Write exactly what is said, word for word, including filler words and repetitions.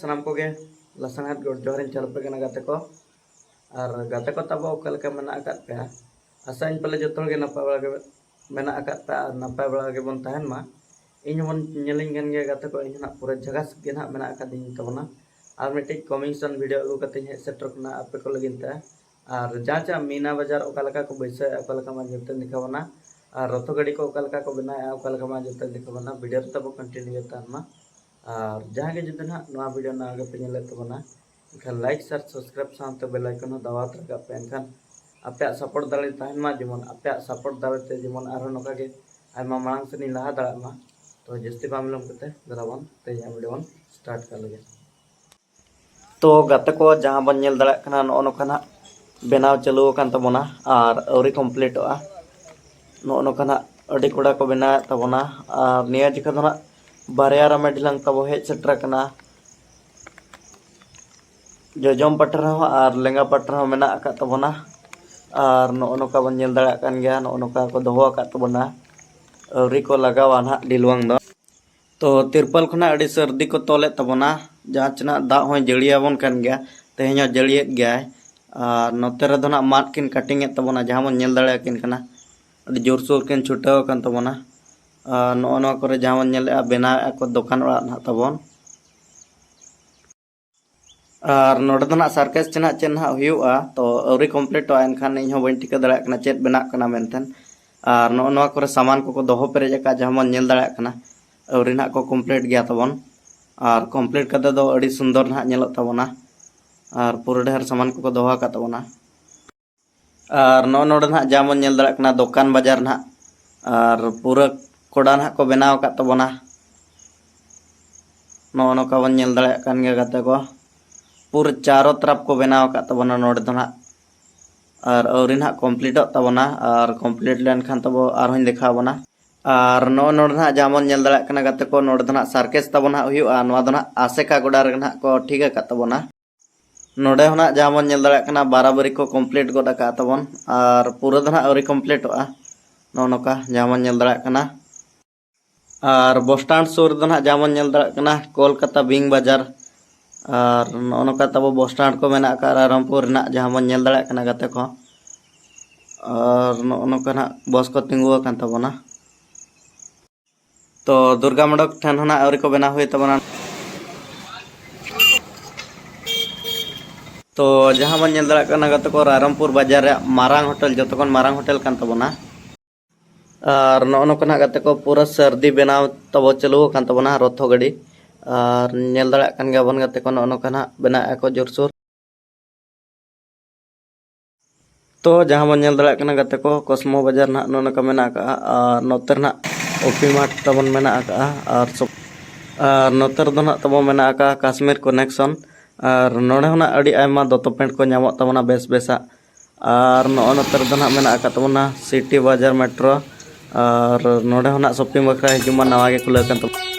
ᱥᱟᱱᱟᱢ ᱠᱚᱜᱮ ᱞᱟᱥᱟᱲᱦᱮᱫ ᱜᱚᱰ ᱡᱚᱦᱟᱨᱤᱧ ᱪᱟᱞ ᱟᱯᱮ ᱠᱟᱱᱟ ᱜᱟᱛᱮ ᱠᱚ᱾ ᱟᱨ ᱜᱟᱛᱮ ᱠᱚ ᱛᱟᱵᱚ ᱚᱠᱟ ᱞᱮᱠᱟ ᱢᱮᱱᱟᱜ ᱟᱠᱟᱫ ᱯᱮᱭᱟ? ᱟᱥᱟᱧ ᱯᱟᱞᱮ ᱡᱚᱛᱚ ᱦᱚᱲ ᱜᱮ ᱱᱟᱯᱟᱭ ᱵᱟᱲᱟ ᱜᱮ ᱢᱮᱱᱟᱜ ᱟᱠᱟᱫ ᱯᱮᱭᱟ ᱟᱨ ᱱᱟᱯᱟᱭ ᱵᱟᱲᱟ ᱜᱮᱵᱚᱱ ᱛᱟᱦᱮᱱ ᱢᱟ᱾ ᱤᱧ ᱦᱚᱸᱵᱚᱱ ᱧᱮᱞᱤᱧ ᱠᱟᱱ ᱜᱮᱭᱟ ᱜᱟᱛᱮ ᱠᱚ, ᱤᱧ ᱦᱚᱸ ᱱᱟᱜ ᱯᱩᱨᱟᱹ ᱡᱷᱟᱠᱟᱥ ᱜᱮ ᱱᱟᱜ ᱢᱮᱱᱟᱜ ᱟᱠᱟᱫᱤᱧ ᱛᱟᱵᱚᱱᱟ᱾ ᱟᱨ ᱢᱤᱫᱴᱤᱡ ᱠᱚᱢᱤᱝ ᱥᱟᱱ ᱵᱷᱤᱰᱤᱭᱳ ᱟᱹᱜᱩ ᱠᱟᱛᱮᱧ ᱦᱮᱡ ᱥᱮᱴᱮᱨᱚᱜ ᱠᱟᱱᱟ ᱟᱯᱮ ᱠᱚ ᱞᱟᱹᱜᱤᱫ ᱛᱮ᱾ ᱟᱨ ᱡᱟᱦᱟᱸ ᱡᱟᱦᱟᱸ ᱢᱤᱱᱟ ᱵᱟᱡᱟᱨ ᱚᱠᱟ ᱞᱮᱠᱟ ᱠᱚ ᱵᱟᱹᱭᱥᱟᱹᱣᱮᱫᱼᱟ, ᱚᱠᱟ ᱞᱮᱠᱟ ᱢᱟ ᱡᱚᱛᱚᱧ ᱫᱮᱠᱷᱟᱣ ᱵᱚᱱᱟ᱾ ᱟᱨ ᱨᱚᱛᱷᱚ ᱜᱟᱹᱰᱤ ᱠᱚ ᱚᱠᱟ ᱞᱮᱠᱟ ᱠᱚ ᱵᱮᱱᱟᱣᱮᱫᱼᱟ, ᱚᱠᱟ ᱞᱮᱠᱟ ᱢᱟ ᱡᱚᱛᱚᱧ ᱫᱮᱠᱷᱟᱣ ᱵᱚᱱᱟ᱾ ᱵᱷᱤᱰᱤᱭᱳ ᱨᱮ ᱛᱟᱵᱚ ᱠᱚᱱᱴᱤᱱᱤᱭᱩ ᱛᱟᱦᱮᱱ ᱢᱟ᱾ ᱟᱨ ᱡᱟᱦᱟᱸ ᱜᱮ ᱡᱩᱫᱤ ᱱᱟᱦᱟᱜ ᱱᱚᱣᱟ ᱵᱷᱤᱰᱤᱭᱳ ᱱᱟᱣᱟ ᱜᱮᱯᱮ ᱧᱮᱞᱮᱫ ᱛᱟᱵᱚᱱᱟ, ᱮᱱᱠᱷᱟᱱ ᱞᱟᱭᱤᱠ, ᱥᱮᱭᱟᱨ, ᱥᱟᱵᱥᱠᱨᱟᱭᱤᱵ ᱥᱟᱶᱛᱮ ᱵᱮᱞ ᱟᱭᱠᱚᱱ ᱦᱚᱸ ᱫᱟᱵᱟᱣ ᱛᱚᱨᱟ ᱠᱟᱜ ᱯᱮ᱾ ᱮᱱᱠᱷᱟᱱ ᱟᱯᱮᱭᱟᱜ ᱥᱟᱯᱳᱨᱴ ᱫᱟᱲᱮ ᱛᱟᱦᱮᱱ ᱢᱟ, ᱡᱮᱢᱚᱱ ᱟᱯᱮᱭᱟᱜ ᱥᱟᱯᱳᱨᱴ ᱫᱟᱲᱮ ᱛᱮ ᱡᱮᱢᱚᱱ ᱟᱨᱦᱚᱸ ᱱᱚᱝᱠᱟ ᱜᱮ ᱟᱭᱢᱟ ᱢᱟᱲᱟᱝ ᱥᱮᱫ ᱤᱧ ᱞᱟᱦᱟ ᱫᱟᱲᱮᱭᱟᱜ ᱢᱟ᱾ ᱛᱚ ᱡᱟᱹᱥᱛᱤ ᱵᱟᱝ ᱵᱤᱞᱚᱢ ᱠᱟᱛᱮ ᱫᱮᱞᱟ ᱵᱚᱱ ᱛᱮᱦᱮᱧᱟᱜ ᱵᱷᱤᱰᱤᱭᱳ ᱵᱚᱱ ᱥᱴᱟᱨᱴ ᱠᱟᱜ ᱞᱮᱜᱮ᱾ ᱛᱚ ᱜᱟᱛᱮ ᱠᱚ, ᱡᱟᱦᱟᱸ ᱵᱚᱱ ᱧᱮᱞ ᱫᱟᱲᱮᱭᱟᱜ ᱠᱟᱱᱟ, ᱱᱚᱜᱼᱚ ᱱᱚᱝᱠᱟ ᱱᱟᱜ ᱵᱮᱱᱟᱣ ᱪᱟᱹᱞᱩ ᱟᱠᱟᱱ ᱛᱟᱵᱚᱱᱟ ᱟᱨ ᱟᱹᱣᱨᱤ ᱠᱚᱢᱯᱞᱤᱴᱚᱜᱼᱟ᱾ ᱱᱚᱜᱼᱚ ᱱᱚᱝᱠᱟ ᱱᱟᱜ ᱟᱹᱰᱤ ᱠᱚᱲᱟ ᱠᱚ ᱵᱮᱱᱟᱣᱮᱫ ᱛᱟᱵᱚᱱᱟ᱾ ᱟᱨ ᱱᱤᱭᱟᱹ ᱡᱚᱠᱷᱟ ᱫᱚ ᱱᱟᱜ ᱵᱟᱨᱭᱟ ᱨᱟᱢᱮ ᱰᱷᱤᱞᱟᱝ ᱛᱟᱵᱚ ᱦᱮᱡ ᱥᱮᱴᱮᱨ ᱟᱠᱟᱱᱟ᱾ ᱡᱚᱡᱚᱢ ᱯᱟᱴᱷᱟ ᱨᱮᱦᱚᱸ ᱟᱨ ᱞᱮᱸᱜᱟ ᱯᱟᱴᱷᱟ ᱨᱮᱦᱚᱸ ᱢᱮᱱᱟᱜ ᱟᱠᱟᱫ ᱛᱟᱵᱚᱱᱟ᱾ ᱟᱨ ᱱᱚᱜᱼᱚ ᱱᱚᱝᱠᱟ ᱵᱚᱱ ᱧᱮᱞ ᱫᱟᱲᱮᱭᱟᱜ ᱠᱟᱱ ᱜᱮᱭᱟ, ᱱᱚᱜᱼᱚ ᱱᱚᱝᱠᱟ ᱠᱚ ᱫᱚᱦᱚ ᱟᱠᱟᱫ ᱛᱟᱵᱚᱱᱟ, ᱟᱹᱣᱨᱤ ᱠᱚ ᱞᱟᱜᱟᱣᱟ ᱱᱟᱦᱟᱜ ᱰᱷᱤᱞᱣᱟᱝ ᱫᱚ᱾ ᱛᱚ ᱛᱤᱨᱯᱚᱞ ᱠᱷᱚᱱᱟᱜ ᱟᱹᱰᱤ ᱥᱟᱹᱨᱫᱤ ᱠᱚ ᱛᱚᱞᱮᱫ ᱛᱟᱵᱚᱱᱟ, ᱡᱟᱦᱟᱸ ᱪᱮᱱᱟᱜ ᱫᱟᱜ ᱦᱚᱸᱭ ᱡᱟᱹᱲᱤᱭᱟᱵᱚᱱ ᱠᱟᱱ ᱜᱮᱭᱟ, ᱛᱮᱦᱮᱧ ᱦᱚᱸ ᱡᱟᱹᱲᱤᱭᱮᱫ ᱜᱮᱭᱟᱭ᱾ ᱟᱨ ᱱᱚᱛᱮ ᱨᱮᱫᱚ ᱱᱟᱜ ᱢᱟᱫ ᱠᱤᱱ ᱠᱟᱴᱤᱝ ᱮᱫ ᱛᱟᱵᱚᱱᱟ, ᱡᱟᱦᱟᱸ ᱵᱚᱱ ᱧᱮᱞ ᱫᱟᱲᱮᱭᱟᱠᱤᱱ ᱠᱟᱱᱟ, ᱟᱹᱰᱤ ᱡᱳᱨᱥᱳᱨ ᱠᱤᱱ ᱪᱷᱩᱴᱟᱹᱣ ᱟᱠᱟᱱ ᱛᱟᱵᱚᱱᱟ᱾ ᱟᱨ ᱱᱚᱜᱼᱚ ᱱᱚᱣᱟ ᱠᱚᱨᱮ ᱡᱟᱦᱟᱸ ᱵᱚᱱ ᱧᱮᱞᱮᱫᱼᱟ, ᱵᱮᱱᱟᱣᱮᱫᱼᱟ ᱠᱚ ᱫᱚᱠᱟᱱ ᱚᱲᱟᱜ ᱱᱟᱦᱟᱜ ᱛᱟᱵᱚᱱ᱾ ᱟᱨ ᱱᱚᱰᱮ ᱫᱚ ᱱᱟᱜ ᱥᱟᱨᱠᱮᱥ ᱪᱮ ᱱᱟᱜ ᱪᱮᱫ ᱱᱟᱜ ᱦᱩᱭᱩᱜᱼᱟ, ᱛᱚ ᱟᱹᱣᱨᱤ ᱠᱚᱢᱯᱞᱤᱴᱚᱜᱼᱟ, ᱮᱱᱠᱷᱟᱱ ᱤᱧ ᱦᱚᱸ ᱵᱟᱹᱧ ᱴᱷᱤᱠᱟᱹ ᱫᱟᱲᱮᱭᱟᱜ ᱠᱟᱱᱟ ᱪᱮᱫ ᱵᱮᱱᱟᱜ ᱠᱟᱱᱟ ᱢᱮᱱᱛᱮ᱾ ᱟᱨ ᱱᱚᱜᱼᱚ ᱱᱚᱣᱟ ᱠᱚᱨᱮ ᱥᱟᱢᱟᱱ ᱠᱚᱠᱚ ᱫᱚᱦᱚ ᱯᱮᱨᱮᱡ ᱟᱠᱟᱫ, ᱡᱟᱦᱟᱸ ᱵᱚᱱ ᱧᱮᱞ ᱫᱟᱲᱮᱭᱟᱜ ᱠᱟᱱᱟ, ᱟᱹᱣᱨᱤ ᱱᱟᱜ ᱠᱚ ᱠᱚᱢᱯᱞᱤᱴ ᱜᱮᱭᱟ ᱛᱟᱵᱚᱱ᱾ ᱟᱨ ᱠᱚᱢᱯᱞᱤᱴ ᱠᱟᱛᱮ ᱫᱚ ᱟᱹᱰᱤ ᱥᱩᱱᱫᱚᱨ ᱱᱟᱜ ᱧᱮᱞᱚᱜ ᱛᱟᱵᱚᱱᱟ᱾ ᱟᱨ ᱯᱩᱨᱟᱹ ᱰᱷᱮᱨ ᱥᱟᱢᱟᱱ ᱠᱚᱠᱚ ᱫᱚᱦᱚ ᱟᱠᱟᱫ ᱛᱟᱵᱚᱱᱟ᱾ ᱟᱨ ᱱᱚᱜᱼᱚ ᱱᱚᱰᱮ ᱱᱟᱜ ᱡᱟᱦᱟᱸ ᱵᱚᱱ ᱧᱮᱞ ᱫᱟᱲᱮᱭᱟᱜ ᱠᱟᱱᱟ, ᱫᱚᱠᱟᱱ ᱵᱟᱡᱟᱨ ᱱᱟᱜ, ᱟᱨ ᱯᱩᱨᱟᱹ ᱠᱚᱲᱟ ᱱᱟᱜ ᱠᱚ ᱵᱮᱱᱟᱣ ᱟᱠᱟᱫ ᱛᱟᱵᱚᱱᱟ᱾ ᱱᱚᱜᱼᱚ ᱱᱚᱝᱠᱟ ᱵᱚᱱ ᱧᱮᱞ ᱫᱟᱲᱮᱭᱟᱜ ᱠᱟᱱ ᱜᱮᱭᱟ ᱜᱟᱛᱮ ᱠᱚ, ᱯᱩᱨᱟᱹ ᱪᱟᱨᱚ ᱛᱟᱨᱟᱯ ᱠᱚ ᱵᱮᱱᱟᱣ ᱟᱠᱟᱫ ᱛᱟᱵᱚᱱᱟ ᱱᱚᱰᱮ ᱫᱚ ᱱᱟᱜ᱾ ᱟᱨ ᱟᱹᱣᱨᱤ ᱱᱟᱜ ᱠᱚᱢᱯᱞᱤᱴᱚᱜ ᱛᱟᱵᱚᱱᱟ, ᱟᱨ ᱠᱚᱢᱯᱞᱤᱴ ᱞᱮᱱᱠᱷᱟᱱ ᱛᱟᱵᱚ ᱟᱨᱦᱚᱸᱧ ᱫᱮᱠᱷᱟᱣ ᱟᱵᱚᱱᱟ᱾ ᱟᱨ ᱱᱚᱜᱼᱚ ᱱᱚᱰᱮ ᱱᱟᱜ ᱡᱟᱦᱟᱸ ᱵᱚᱱ ᱧᱮᱞ ᱫᱟᱲᱮᱭᱟᱜ ᱠᱟᱱᱟ ᱜᱟᱛᱮ ᱠᱚ, ᱱᱚᱰᱮ ᱫᱚ ᱱᱟᱜ ᱥᱟᱨᱠᱮᱥ ᱛᱟᱵᱚ ᱱᱟᱜ ᱦᱩᱭᱩᱜᱼᱟ᱾ ᱱᱚᱣᱟ ᱫᱚ ᱱᱟᱜ ᱟᱥᱮᱠᱟ ᱜᱚᱰᱟ ᱨᱮᱜᱮ ᱱᱟᱜ ᱠᱚ ᱴᱷᱤᱠ ᱟᱠᱟᱫ ᱛᱟᱵᱚᱱᱟ᱾ ᱱᱚᱰᱮ ᱦᱚᱸ ᱱᱟᱜ ᱡᱟᱦᱟᱸ ᱵᱚᱱ ᱧᱮᱞ ᱫᱟᱲᱮᱭᱟᱜ ᱠᱟᱱᱟ, ᱵᱟᱨᱟᱵᱟᱨᱤ ᱠᱚ ᱠᱚᱢᱯᱞᱤᱴ ᱜᱚᱫ ᱟᱠᱟᱫ ᱛᱟᱵᱚᱱ, ᱟᱨ ᱯᱩᱨᱟᱹ ᱫᱚ ᱱᱟᱜ ᱟᱹᱣᱨᱤ ᱠᱚᱢᱯᱞᱤᱴᱚᱜᱼᱟ᱾ ᱱᱚᱜᱼᱚ ᱱᱚᱝᱠᱟ ᱡᱟᱦᱟᱸ ᱵᱚᱱ ᱧᱮᱞ ᱫᱟᱲᱮᱭᱟᱜ ᱠᱟᱱᱟ᱾ ᱟᱨ ᱵᱚᱥ ᱥᱴᱮᱱᱰ ᱥᱩᱨ ᱨᱮᱫᱚ ᱱᱟᱜ ᱡᱟᱦᱟᱸ ᱵᱚᱱ ᱧᱮᱞ ᱫᱟᱲᱮᱭᱟᱜ ᱠᱟᱱᱟ, ᱠᱳᱞᱠᱟᱛᱟ ᱵᱤᱝ ᱵᱟᱡᱟᱨ, ᱟᱨ ᱱᱚᱜᱼᱚ ᱱᱚᱝᱠᱟ ᱛᱟᱵᱚ ᱵᱚᱥ ᱥᱴᱮᱱᱰ ᱠᱚ ᱢᱮᱱᱟᱜ ᱟᱠᱟᱫ ᱨᱟᱭᱨᱚᱝᱯᱩᱨ ᱨᱮᱱᱟᱜ, ᱡᱟᱦᱟᱸ ᱵᱚᱱ ᱧᱮᱞ ᱫᱟᱲᱮᱭᱟᱜ ᱠᱟᱱᱟ ᱜᱟᱛᱮ ᱠᱚ᱾ ᱟᱨ ᱱᱚᱜᱼᱚ ᱱᱚᱝᱠᱟ ᱱᱟᱦᱟᱜ ᱵᱚᱥ ᱠᱚ ᱛᱤᱸᱜᱩ ᱟᱠᱟᱱ ᱛᱟᱵᱚᱱᱟ᱾ ᱛᱚ ᱫᱩᱨᱜᱟ ᱢᱚᱱᱰᱚᱯ ᱴᱷᱮᱱ ᱦᱚᱸ ᱱᱟᱜ ᱟᱹᱣᱨᱤ ᱠᱚ ᱵᱮᱱᱟᱣ ᱦᱩᱭ ᱛᱟᱵᱚᱱᱟ᱾ ᱛᱚ ᱡᱟᱦᱟᱸ ᱵᱚᱱ ᱧᱮᱞ ᱫᱟᱲᱮᱭᱟᱜ ᱠᱟᱱᱟ ᱜᱟᱛᱮ ᱠᱚ, ᱨᱟᱭᱨᱚᱝᱯᱩᱨ ᱵᱟᱡᱟᱨ ᱨᱮᱭᱟᱜ ᱢᱟᱨᱟᱝ ᱦᱳᱴᱮᱞ, ᱡᱚᱛᱚ ᱠᱷᱚᱱ ᱢᱟᱨᱟᱝ ᱦᱳᱴᱮᱞ ᱠᱟᱱ ᱛᱟᱵᱚᱱᱟ᱾ ᱟᱨ ᱱᱚᱜᱼᱚ ᱱᱚᱝᱠᱟ ᱱᱟᱜ ᱜᱟᱛᱮ ᱠᱚ, ᱯᱩᱨᱟᱹ ᱥᱟᱹᱨᱫᱤ ᱵᱮᱱᱟᱣ ᱛᱟᱵᱚ ᱪᱟᱹᱞᱩ ᱟᱠᱟᱱ ᱛᱟᱵᱚᱱᱟ ᱨᱚᱛᱷᱚ ᱜᱟᱹᱰᱤ᱾ ᱟᱨ ᱧᱮᱞ ᱫᱟᱲᱮᱭᱟᱜ ᱠᱟᱱ ᱜᱮᱭᱟᱵᱚᱱ ᱜᱟᱛᱮ ᱠᱚ, ᱱᱚᱜᱼᱚ ᱱᱚᱝᱠᱟ ᱱᱟᱜ ᱵᱮᱱᱟᱣᱮᱫᱼᱟ ᱠᱚ ᱡᱳᱨᱥᱳᱨ᱾ ᱛᱚ ᱡᱟᱦᱟᱸ ᱵᱚᱱ ᱧᱮᱞ ᱫᱟᱲᱮᱭᱟᱜ ᱠᱟᱱᱟ ᱜᱟᱛᱮ ᱠᱚ, ᱠᱚᱥᱢᱚ ᱵᱟᱡᱟᱨ ᱱᱟᱦᱟᱜ ᱱᱚᱜᱼᱚ ᱱᱚᱝᱠᱟ ᱢᱮᱱᱟᱜ ᱟᱠᱟᱫᱼᱟ᱾ ᱟᱨ ᱱᱚᱛᱮ ᱨᱮ ᱱᱟᱦᱟᱜ ᱚᱯᱤ ᱢᱟᱨᱴ ᱛᱟᱵᱚᱱ ᱢᱮᱱᱟᱜ ᱟᱠᱟᱫᱼᱟ᱾ ᱟᱨ ᱥᱚᱯ-, ᱟᱨ ᱱᱚᱛᱮ ᱨᱮᱫᱚ ᱱᱟᱦᱟᱜ ᱛᱟᱵᱚᱱ ᱢᱮᱱᱟᱜ ᱟᱠᱟᱫᱼᱟ ᱠᱟᱥᱢᱤᱨ ᱠᱟᱞᱮᱠᱥᱚᱱ᱾ ᱟᱨ ᱱᱚᱰᱮ ᱦᱚᱸ ᱱᱟᱦᱟᱜ ᱟᱹᱰᱤ ᱟᱭᱢᱟ ᱫᱚᱛᱚ ᱯᱮᱱᱴ ᱠᱚ ᱧᱟᱢᱚᱜ ᱛᱟᱵᱚᱱᱟ ᱵᱮᱥ ᱵᱮᱥᱟᱜ᱾ ᱟᱨ ᱱᱚᱜᱼᱚ ᱱᱚᱛᱮ ᱨᱮᱫᱚ ᱱᱟᱦᱟᱜ ᱢᱮᱱᱟᱜ ᱟᱠᱟᱫ ᱛᱟᱵᱚᱱᱟ ᱥᱤᱴᱤ ᱵᱟᱡᱟᱨ ᱢᱮᱴᱨᱳ᱾ ᱟᱨ ᱱᱚᱰᱮ ᱦᱚᱸ ᱱᱟᱦᱟᱜ ᱥᱚᱯᱤᱝ ᱵᱟᱠᱷᱨᱟ ᱦᱤᱡᱩᱜ ᱢᱟ, ᱱᱟᱣᱟ ᱜᱮ ᱠᱷᱩᱞᱟᱹᱣ ᱠᱟᱱ ᱛᱟᱵᱚᱱᱟ᱾